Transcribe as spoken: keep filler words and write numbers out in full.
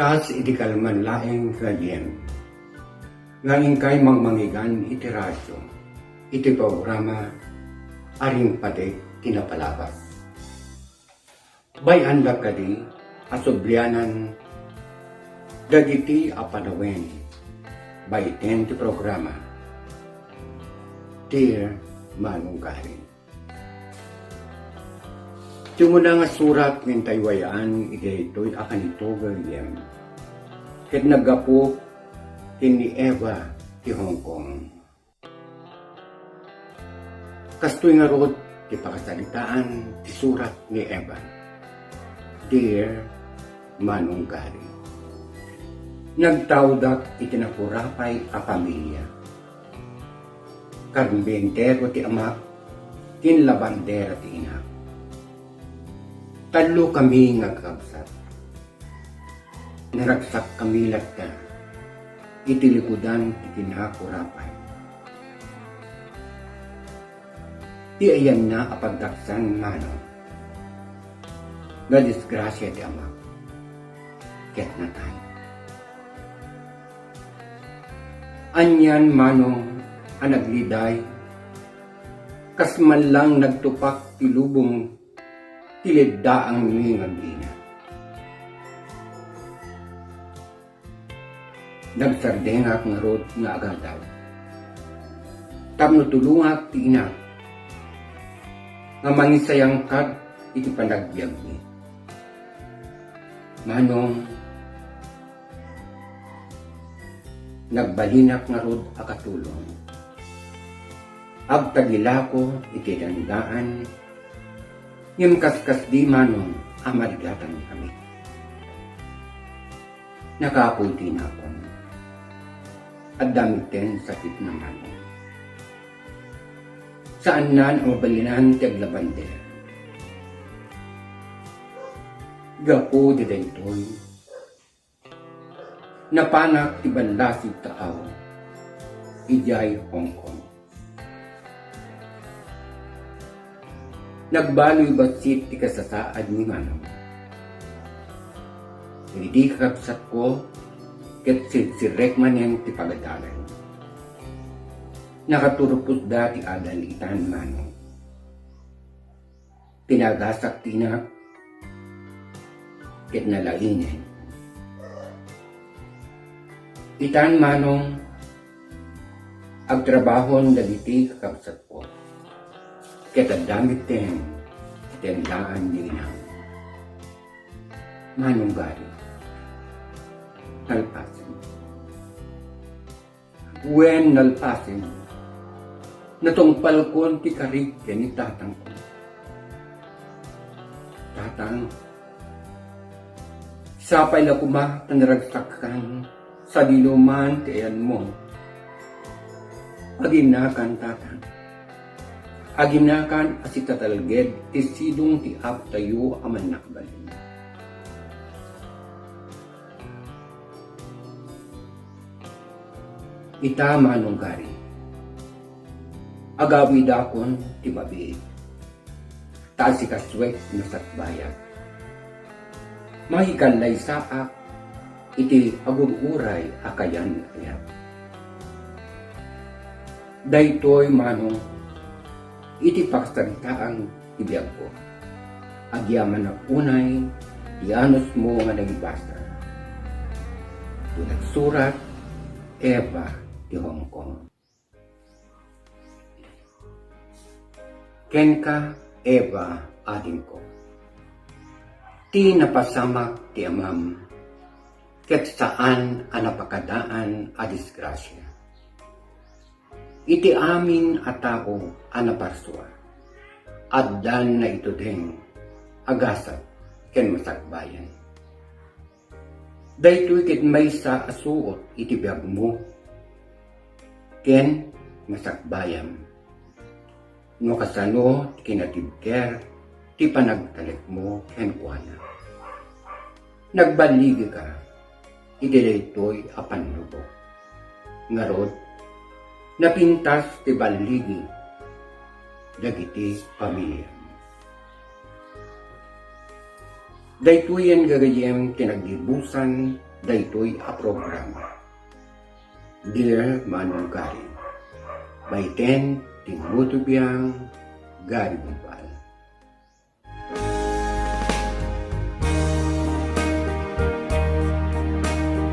Kas idi kalman laeng, Gabriel, nga inkay mangmangigan iti radyo, iti programa Aring Patik ti Napalabas. Bay-andak kadi a sublianan dagiti a panawen baiten ti programa Dear Manong Gary. Ti umuna nga surat nga intay way-an idi daytoy a kanito, Gabriel, ket naggapu ken ni Eva ti Hong Kong. Kastoy ngarud ti pakasaritaan ti surat ni Eva. Dear Manong Gary, nagtaodak iti nakurapay a pamilia. Karpintero ti amak ken labandera ti inak. Tallo kami nga kakabsat. Naragsakkami latta iti likudan ti kinakurapay. Ti ayanna a pagdaksan, Manong, nadisgrasia ti amak ket natay. Anian, Manong, a nagliday, kas man lang nagtupak ti lubong ti leddaangmi nga agina. Nagsardengak ngarud nga agadaw tapno tulongak ti inak nga mangisayangkad iti panagbiagmi. Manong, nagbalinak ngarud a katulong. Agtagilako iti dandaan, ngem kaskasdi, Manong, a marigatankami. Nakapuy ti inakon. Adda metten sakitna, Manong. Saannan a mabalinan ti aglabander. Gapu daytoy, napanak ti ballasig taaw idiay Hong Kong. Nagbaloy bassit ti kasasaad ni Manong. Dagiti kakabsatko ket sirsirrek manen ti pagadalan. Nakaturpotda ti adal itan, Manong. Pinagasak ti inak ket nalaingen. Itan, Manong, agtrabahon dagiti kakabsatko ket adda metten ti tendaan ni inang. Manong Gary, nalpasen. Wen, nalpasen. Natungpalkon ti karig ken ni tatangko. Tatang, sapay la koma ta naragsakkan sadino man ti ayanmo. Aginakan, Tatang. Aginakan a sitatalged ti sidong ti Apotayo a Mannakabalin. Ita, Manong Gary, agawidakon ti mabiit, ta asikasuek no sakbayak. Makikallaysaak iti agur-uray a kayan-ayat. Daytoy, Manong, iti pakasaritaan ti biagko. Agyamanak unay ti anusmo nga nangibasa. Ti nagsurat, Eva ti Hong Kong. Kenka, Eva, adingko. Ti napasamak ti amam, ket saan a napakadaan a disgrasia. Iti amin a tao a naparsua, addan naitudeng, agasat, ken masakbayan. Daytoy ket maysa a suot iti biagmo ken masakbayam. No kasano ti kinatibker ti panagtalekmo kenkuana. Nagballigika iti daytoy a pannubok. Ngarud, napintas ti balligi dagiti pamiliam. Daytoyen gagayyem ti naggibusan daytoy a programa. Dear Manong Gary, by Ken Timutubiang Gary Bumbal.